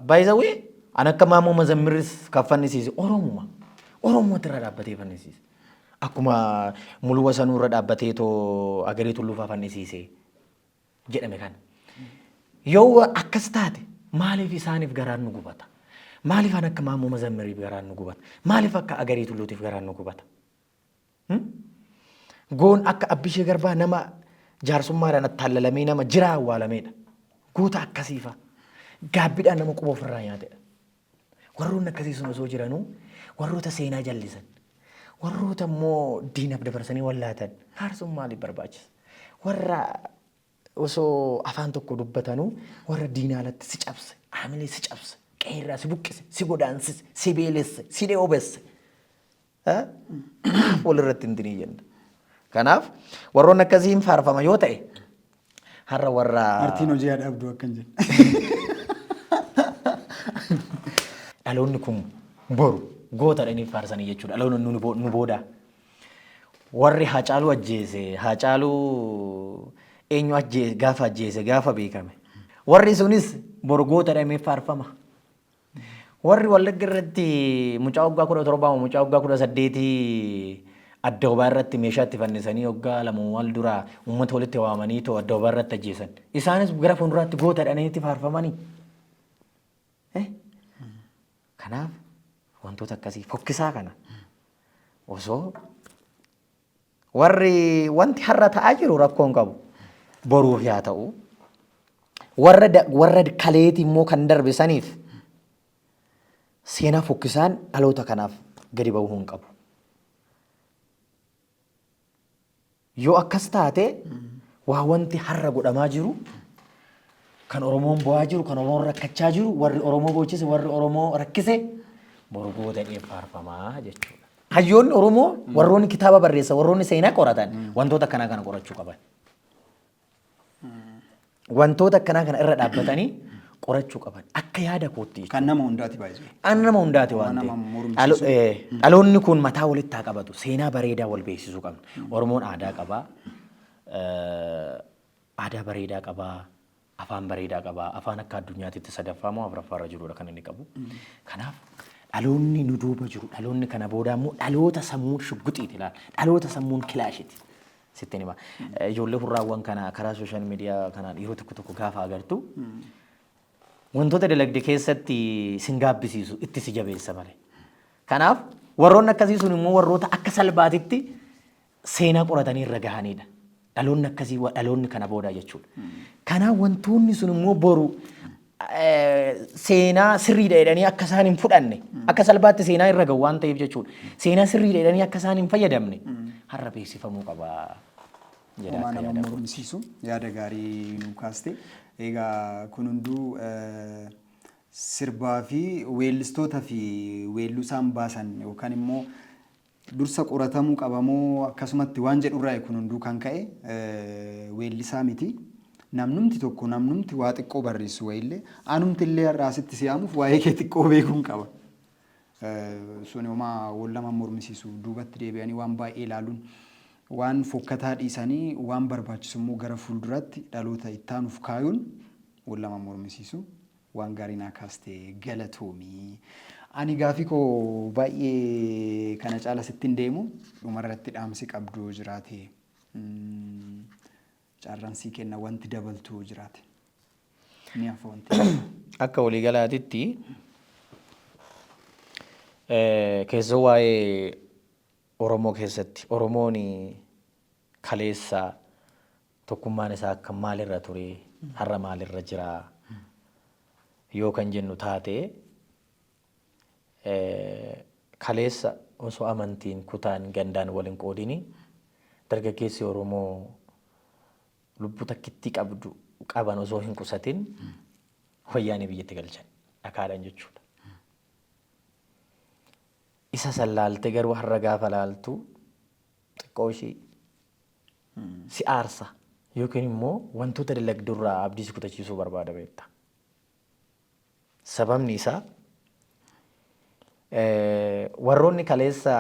baay'isawee an akka Maammoo Mazammirris kan fannisiise Oromuma. Oromumatti irra dhaabbatee fannisiise. Akkuma Muluu Wasanuu irra dhaabbatee too Agarii Tulluufaa fannisiise jedhame kana. Yoo akkas taate maaliif isaaniif garaan nu gubata? Maaliif an akka Maammoo Mazammiriif garaan nu gubata? Maaliif akka Agarii Tulluutiif garaan nu gubata? Goon akka Abbishee Garbaa nama jaarsummaadhaan attaallalamee nama jiraa awwaalameedha. Goota akkasiifa. Gaabbiidhaan nama quba ofirraa nyaatedha. Warroonni akkasii sun osoo jiranuu warroota seenaa jallisan, warroota immoo diinaaf dabarsanii wallaatan faarsuun maaliif barbaachisa? Warra osoo afaan tokko dubbatanuu warra diinaa alatti si cabse, haamilee si cabse, qe'eerraa si buqqise, si godaansise, si beelesse, si dheebesse. Maaf walirratti hin dinii jenna. Kanaaf warroonni akkasii hin faarfama yoo ta'e, har'a warra Artiin hojii haa dhaabdu akkan jedhu. Dhaloonni kun boru goota dhanii faarsanii jechuudha. Dhaloonni nu boodaa. Warri Haacaaluu ajjeese, Haacaaluu Eenyu ajjee gaafa ajjeese gaafa beekame. Warri sunis boru goota jedhamee faarfama. Warri Wallagga irratti mucaa waggaa 17 mucaa waggaa 18 adda obaa irratti meeshaa itti fannisanii waggaa 2 wal dura uummata walitti waamanii too adda obaa irratti ajjeesan. Isaanis gara fuulduraatti goota jedhanii itti faarfamanii. Kanaaf wantoota akkasii fokkisaa kana osoo warri wanti har'a ta'aa jiru rakkoo hin qabu. Boruuf yaa ta'u. Warra warra kaleeti immoo kan darbe saniif seenaa fokkisaan dhaloota kanaaf gadi ba'uu hin qabu. Yoo akkas taate waa wanti har'a godhamaa jiru kan Oromoon bo'aa jiru, kan Oromoon rakkachaa jiru, warri Oromoo boochise, warri Oromoo rakkise boru goota jedhee faarfamaa jechuudha. Hayyoonni Oromoo warroonni kitaaba barreessan, warroonni seenaa qoratan wantoota akkanaa kana qorachuu qaban. Wantoota akkanaa kana irra dhaabbatanii qorachuu qaban. Akka yaada kootti jechuudha. Kan nama hundaati baay'ee. An nama hundaati waan Nama ta'eef. mormisiisu. Dhaloonni kun mataa walitti haa qabatu. Seenaa bareedaa wal beeksisuu qabna. Oromoon aadaa qaba. Aadaa bareedaa qaba. Afaan bareedaa qaba. Afaan akka addunyaatitti sadaffaa moo afuraffaarra jirudha kan inni qabu. Kanaaf dhaloonni nu duuba jiru dhaloonni kana booda immoo dhaloota sammuun shugguxiiti laal. Dhaloota sammuun kilaashiti. Sittin hima. Ijoollee hurraawwan kana karaa sooshaal miidiyaa kanaan yeroo tokko tokko gaafa agartu wantoota dalagde keessatti sin gaabbisiisu itti si jabeessa malee. Kanaaf warroonni akkasii sun immoo warroota akka salphaatitti seenaa qoratanii irra gahanidha. Dhaloonni akkasii dhaloonni kana boodaa jechuudha. Kanaaf wantoonni sun immoo boru seenaa sirriidha jedhanii akka isaan hin fudhanne akka salphaatti seenaa irra gahu waan ta'eef jechuudha. Seenaa sirriidha jedhanii akka isaan hin fayyadamne har'a beeksifamuu qaba jedha Homaa akka nama yaada kootti. mormisiisu yaada gaarii nu kaaste. Egaa kun hunduu sirbaa fi weellistoota fi weelluu isaan baasan yookaan immoo dursa qoratamuu qaba moo akkasumatti waan jedhurraa kun hunduu kan ka'e weellisaa miti. Namnumti tokko namnumti waa xiqqoo barreessu wayiillee anumti illee har'a asitti si yaamuuf waa'ee kee xiqqoo beekuun qaba. Sun homaa wal nama mormisiisu duubatti deebi'anii waan baay'ee ilaaluun waan fokkataa dhiisanii waan barbaachisu immoo gara fuulduraatti dhaloota ittaanuuf kaayuun wal nama mormisiisu. Waan gaarii naa kaaste galatoomi. Ani gaafii koo baay'ee kana caala sitti hin deemu dhumarratti dhaamsi qabdu yoo jiraate carraan sii kenna wanti dabaltu yoo jiraate. Ni hafa wanti. Akka waliigalaatitti keessoo waa'ee Oromoo keessatti Oromoon kaleessa tokkummaan isaa akka maalirra ture har'a maalirra jira yoo kan jennu taate kaleessa osoo amantiin kutaan gandaan wal hin qoodini dargaggeessi Oromoo lubbuu takkittii qabdu qaban osoo hin qusatin wayyaanee biyyatti galchan dhakaadhaan jechuudha. Isa san laalte garuu har'a gaafa laaltu xiqqoo ishii si aarsa yookiin immoo wantoota dalagdurraa abdii si kutachiisuu barbaada beekta. Sababni isaa warroonni kaleessa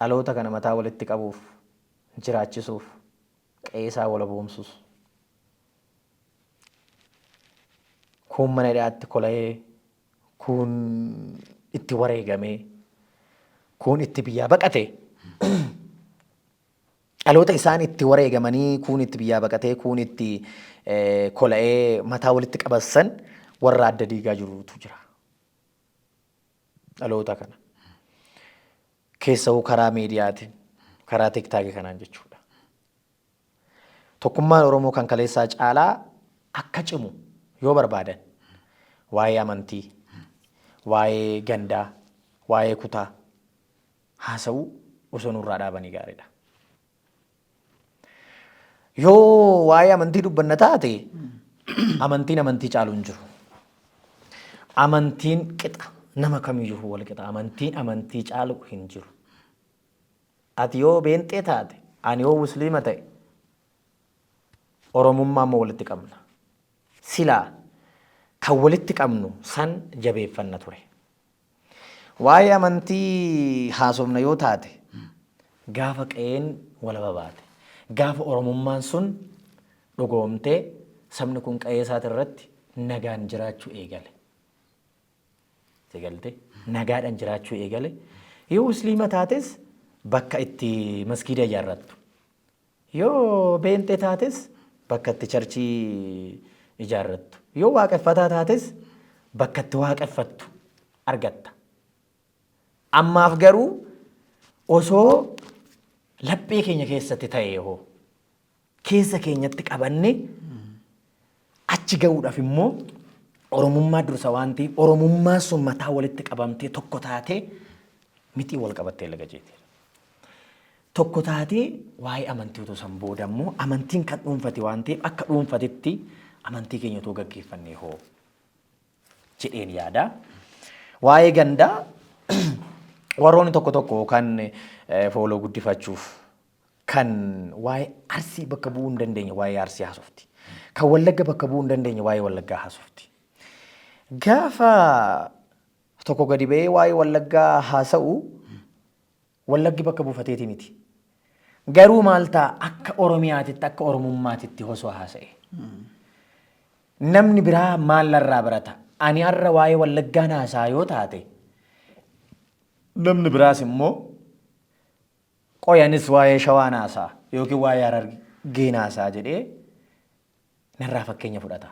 dhaloota kana mataa walitti qabuuf jiraachisuuf qe'ee isaa walaboomsus kuun mana hidhaatti kola'ee kuun itti wareegamee kuun itti biyyaa baqate dhaloota isaan itti wareegamanii kuun itti biyyaa baqatee kuun itti kola'ee mataa walitti qabassan warra adda diigaa jirutu jira. Dhaloota kana. Keessahuu karaa miidiyaatiin karaa tiktaakii kanaan jechuudha. Tokkummaan Oromoo kan kaleessaa caalaa akka cimu yoo barbaadan waa'ee amantii, waa'ee gandaa, waa'ee kutaa haasa'uu osoo nurraa dhaabanii gaariidha. Yoo waa'ee amantii dubbanna taate amantiin amantii caalu hin jiru. Amantiin qixa nama kamiyyuu wal qixa. Amantiin amantii caalu hin jiru. Ati yoo beenxee taate, ani yoo musliima ta'e, Oromummaa immoo walitti qabna. Silaa kan walitti qabnu san jabeeffanna ture. Waa'ee amantii haasofna yoo taate, gaafa qe'een walaba baate, gaafa Oromummaan sun Dhugoomtee sabni kun qa'ee isaati irratti nagaan jiraachuu eegale. Si galte? Nagaadhaan jiraachuu eegale. Yoo musliima taates bakka itti maskiida ijaarrattu. Yoo beenxee taates bakka itti charchii ijaarrattu. Yoo waaqeffataa taates bakka itti waaqeffattu argatta. Ammaaf garuu osoo laphee keenya keessatti ta'ee hoo keessa keenyatti qabanne achi ga'uudhaaf immoo Oromummaa dursa waan ta'eef Oromummaan sun mataa walitti qabamtee tokko taatee mixii wal qabattee laga ceete. Tokko taatee waa'ee amantii otoo san booda immoo amantiin kan dhuunfate waan ta'eef akka dhuunfatetti amantii keenya otoo gaggeeffannee hoo jedheen yaada. Waa'ee gandaa warroonni tokko tokko kan fooloo guddifachuuf kan waa'ee Arsii bakka bu'uu hin dandeenye waa'ee Arsii haasofti. Kan Wallagga bakka bu'uu hin dandeenye waa'ee Wallaggaa haasofti. Gaafa tokko gadi ba'ee waa'ee Wallaggaa haasa'u Wallaggi bakka buufateeti miti. Garuu maal ta'a akka Oromiyaatitti akka Oromummaatitti osoo haasa'e. Namni biraa maal narraa barata? Ani har'a waa'ee Wallaggaa naasaa yoo taate namni biraas immoo Qoy anis waa'ee Shawaa naasa'a yookiin waa'ee Harargee naasa'a jedhee narraa fakkeenya fudhata.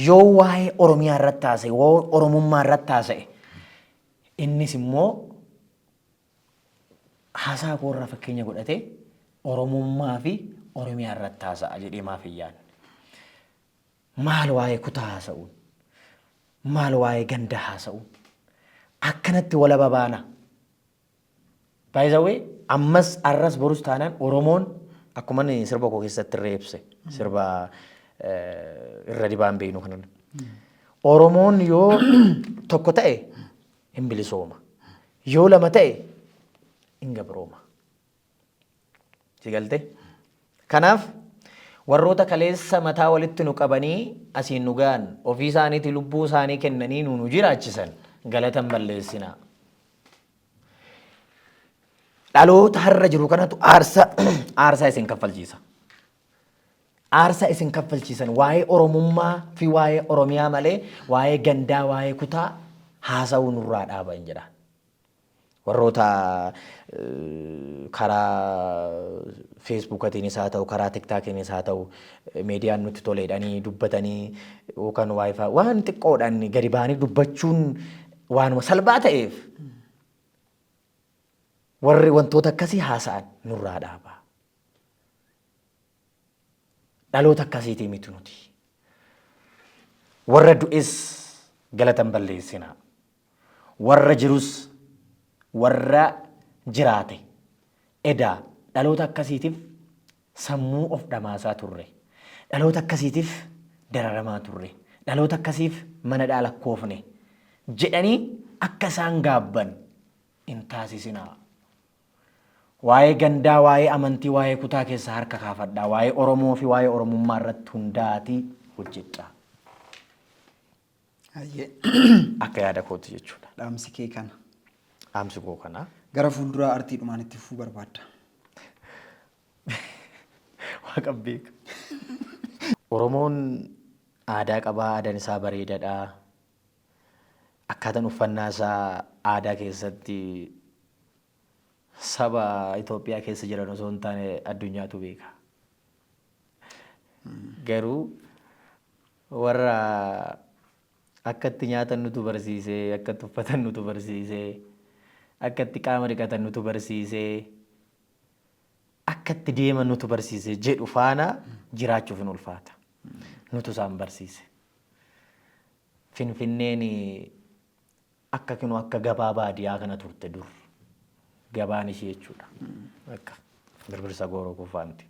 Yoo waa'ee Oromiyaa irratti haasa'e, yoo Oromummaa irratti haasa'e, innis immoo haasaa koo irraa fakkeenya godhatee Oromummaa fi Oromiyaa irratti haasa'a jedhee maaf hin yaadne? Maal waa'ee kutaa haasa'uun? Maal waa'ee ganda haasa'uun? Akkanatti walaba baana. By the way, ammas arras borus taanaan Oromoon akkuma inni sirba koo keessatti irra ibse sirba irra dibaan beeknu kanan. Oromoon yoo tokko ta'e hin bilisooma. Yoo lama ta'e hin gabrooma. Si galte? Kanaaf warroota kaleessa mataa walitti nu qabanii asiin nu ga'an ofii isaaniitii lubbuu isaanii kennanii nu nu jiraachisan galata hin balleessinaa. Dhaloota har'a jiru kanatu aarsaa aarsaa isin kaffalchiisa. Aarsaa isin kaffalchiisan waa'ee Oromummaa fi waa'ee Oromiyaa malee waa'ee gandaa waa'ee kutaa haasa'uu nurraa dhaaban jedha. Warroota karaa feesbuukatiinis haa ta'u karaa tiktaakiinis haa ta'u miidiyaan nutti toleedhanii dubbatanii yookaan waayifaa waan xiqqoodhaan gadi ba'anii dubbachuun waanuma salphaa ta'eef warri wantoota akkasii haasa'an nurraa dhaabaa. Dhaloota akkasiitii miti nuti. Warra du'es galata hin balleessinaa. Warra jirus warra jiraate edaa dhaloota akkasiitiif sammuu of dhamaasaa turre. Dhaloota akkasiitiif dararamaa turre. Dhaloota akkasiif mana dhaa lakkoofne jedhanii akka isaan gaabban hin taasisinaa. Waa'ee gandaa, waa'ee amantii, waa'ee kutaa keessaa harka kaafadhaa. Waa'ee Oromoo fi waa'ee Oromummaa irratti hundaa'aatii hojjedhaa. Hayyee. Akka yaada kootti jechuudha. Dhaamsi kee kana. Dhaamsi koo kana. Gara fuulduraa artiidhumaan itti fufuu barbaadda. Waaqa beeka. Oromoon aadaa qabaa, aadaan isaa bareedaadha. Akkaataan uffannaa isaa aadaa keessatti saba Itoophiyaa keessa jiran osoo hin taane addunyaatu beeka. Garuu warra akka itti nyaatan nutu barsiisee, akka itti uffatan nutu barsiisee, akka itti qaama dhiqatan nutu barsiisee, akka itti deeman nutu barsiise jedhu faana jiraachuuf hin ulfaata. Nutu isaan barsiise. Finfinneen akka kinoo akka gabaa baadiyaa kana turte dur. Gabaan ishee jechuudha. Akka birbirsa gooroo kufaanti.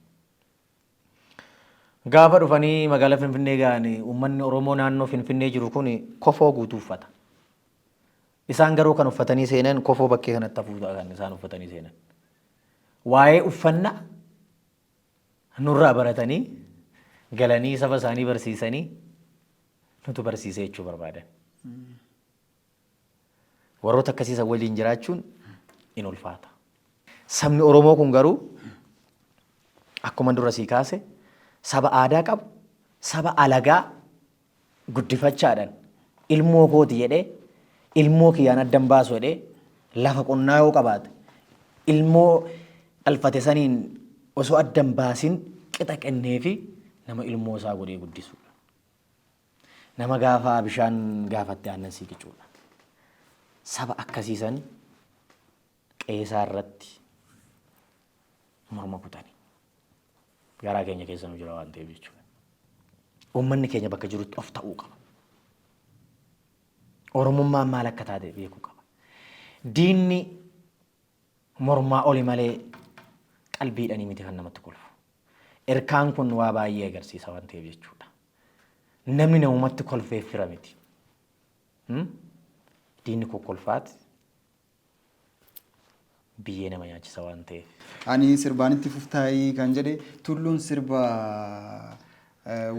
Gaafa dhufanii magaalaa Finfinnee ga'an uummanni Oromoo naannoo Finfinnee jiru kun kofoo guutuu uffata. Isaan garuu kan uffatanii seenan kofoo bakkee kanatti hafuu kan isaan uffatanii seenan. Waa'ee uffannaa nurraa baratanii galanii saba isaanii barsiisanii nutu barsiisee jechuu barbaadan. Warroota akkasii san waliin jiraachuun in ulfaata. Sabni Oromoo kun garuu akkuma dura sii kaase Saba aadaa qabu, saba alagaa guddifachaadhaan ilmoo kooti jedhee ilmoo kiyyaan addan baasu jedhee lafa qonnaa yoo qabaate ilmoo dhalfate saniin osoo addan baasin qixa kenneefi nama ilmoo isaa godhee guddisuudha. Nama gaafa bishaan gaafatte aannan sii qicuudha. Saba akkasii san qe'eesaa irratti morma kutani. Garaa keenya keessa nu jira waan ta'eef jechuudha. Uummanni keenya bakka jirutti of ta'uu qaba. Oromummaan maal akka taate beekuu qaba. Diinni mormaa oli malee qalbiidhanii miti kan namatti kolfu. Erkaan kun waa baay'ee agarsiisa waan ta'eef jechuudha. Namni namumatti kolfee fira miti. Diinni kokkolfaati biyyee nama nyaachisa waan ta'eef. Ani sirbaan itti fuftaayii kan jedhe Tulluun sirba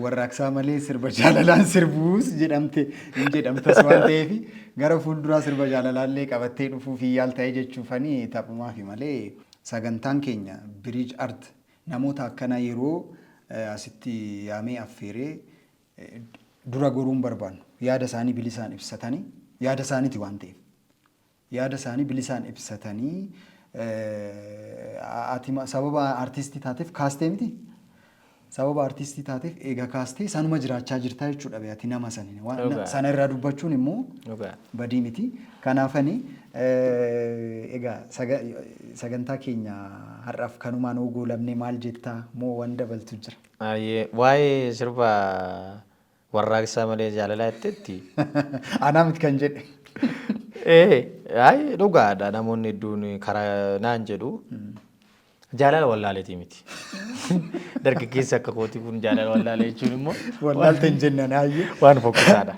warraaqsaa malee sirba jaalalaan sirbuus jedhamte hin jedhamtas waan ta'eef gara fuulduraa sirba jaalalaallee qabattee dhufuuf hin yaalta'ee jechuufani taphumaafi malee sagantaan keenya Biriij Art namoota akkanaa yeroo asitti yaamee affeeree dura goruun barbaannu yaada isaanii bilisaan ibsatanii yaada isaaniiti waan ta'eef. Yaada isaanii bilisaan ibsatanii ati sababa artistii taateef kaastee miti? Sababa artistii taateef eega kaastee sanuma jiraachaa jirtaa jechuudha bee ati nama sani. Sana irraa dubbachuun immoo badii miti. Kanaafani egaa sagantaa keenya har'aaf kanumaan hoo goolabnee maal jettaa moo waan dabaltu jira? Waa'ee sirba Warraaqsaa malee jaalalaa jetteetti. Anaa miti kan jedhe. Ee, ay dhugaadha namoonni hedduun karaa naan jedhu. Jaalala wallaaleetii miti. Dargaggeessi akka kootii kun jaalala wallaalee jechuun immoo Wallaalte hin jenne anaayyee. waan fokkisaadha.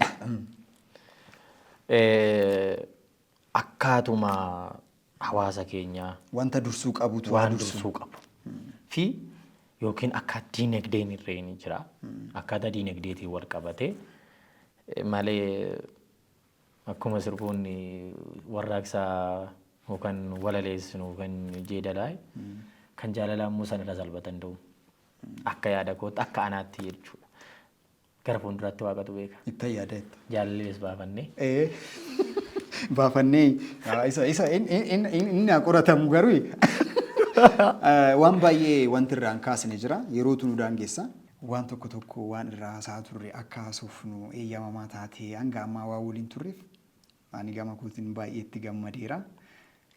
Akkaatuma hawaasa keenyaa Wanta dursuu qabutu haa waan dursu. dursuu qabu fi yookiin akka diinagdeen irree ni jira. Akkaataa diinagdeetiin wal qabatee malee akkuma sirboonni warraaqsaa yookaan walaleessinu yookaan jeedalaa kan jaalalaa immoo san irra salphatan danda'u. Akka yaada kootti akka anaatti jechuudha. Gara fuulduraatti waaqatu beeka. Ittan yaada itti. Jaalallees baafannee. Ee. Baafannee isa isa inni haa qoratamu garuu waan baay'ee wanti irraa hin kaasne jira yerootu nu daangessa. Waan tokko tokko waan irraa haasa'aa turre akka haasofnu eeyyamamaa taatee hanga ammaa waan waliin turreef ani gama kootiin baay'ee itti gammadeera.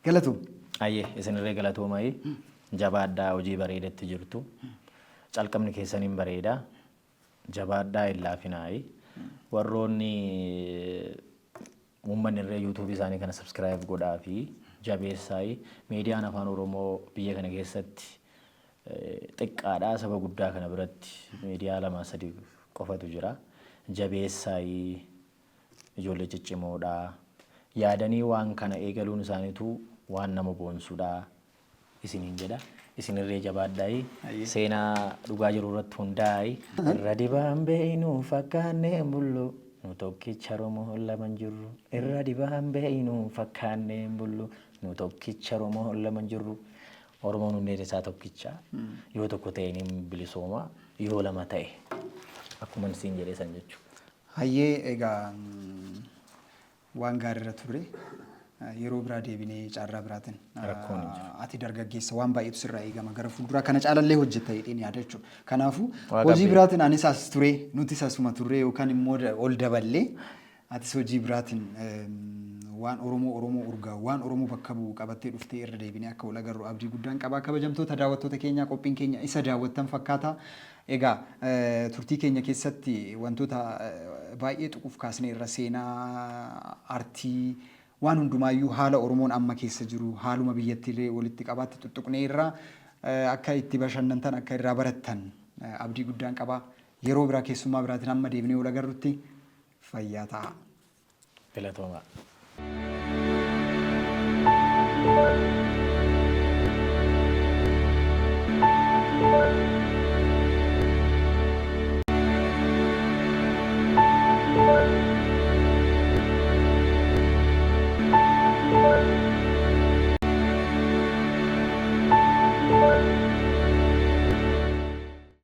Galatoom. Ayyee isinirree galatoomayi jabaadhaa hojii bareedatti jirtu calqabni keessan hin bareeda Jabaadhaa hin laafinaayi. Warroonni uummanni irree YouTube isaanii kana subscribe godhaa fi jabeessaayi. Miidiyaan afaan Oromoo biyya kana keessatti xiqqaadha. Saba guddaa kana biratti miidiyaa lama sadi qofatu jira. Jabeessaayi ijoollee ciccimoodha. Yaadanii waan kana eegaluun isaaniitu waan nama boonsudha. isiniin jedha. Isinirree jabaadhaayi. Hayyee. Seenaa dhugaa jiru irratti hundaa'aayi. Irra dibaan beeynu fakkaannee hin bullu. Nu tokkicha Oromoo lama hin jirru. Irra dibaan beeynu fakkaannee hin bullu. Nu tokkicha Oromoo lama hin jirru. Oromoon hundeen isaa tokkicha. Yoo tokko ta'e ni bilisooma. Yoo lama ta'e akkuma siin jedhee san jechuudha. Hayyee egaa Waan gaariirra turre. Yeroo biraa deebinee carraa biraatiin. Rakkoon hin jiru. Ati dargaggeessa waan baay'eetu sirraa eegama gara fuulduraa kana caalallee hojjetta jedheen yaada jechuudha. Kanaafuu Waaqa hojii beeka. biraatiin anis as ture nutis asuma turre yookaan immoo ol daballee atis hojii biraatiin waan Oromoo Oromoo urgaa'u waan Oromoo bakka bu'u qabattee dhuftee irra deebinee akka wal agarru abdii guddaan qaba. Kabajamtoota daawwattoota keenyaa qophiin keenya isa daawwattan fakkaata. Egaa turtii keenya keessatti wantoota baay'ee tuquuf kaasneerra. Seenaa, artii, waan hundumaayyuu haala Oromoon amma keessa jiru, haaluma biyyattiillee walitti qabaatti tuttuqneerra. Akka itti bashannantan, akka irraa barattan abdii guddaan qaba. Yeroo biraa keessummaa biraatiin hamma deebinee wal agarrutti fayyaa ta'aa. Galatoomaa.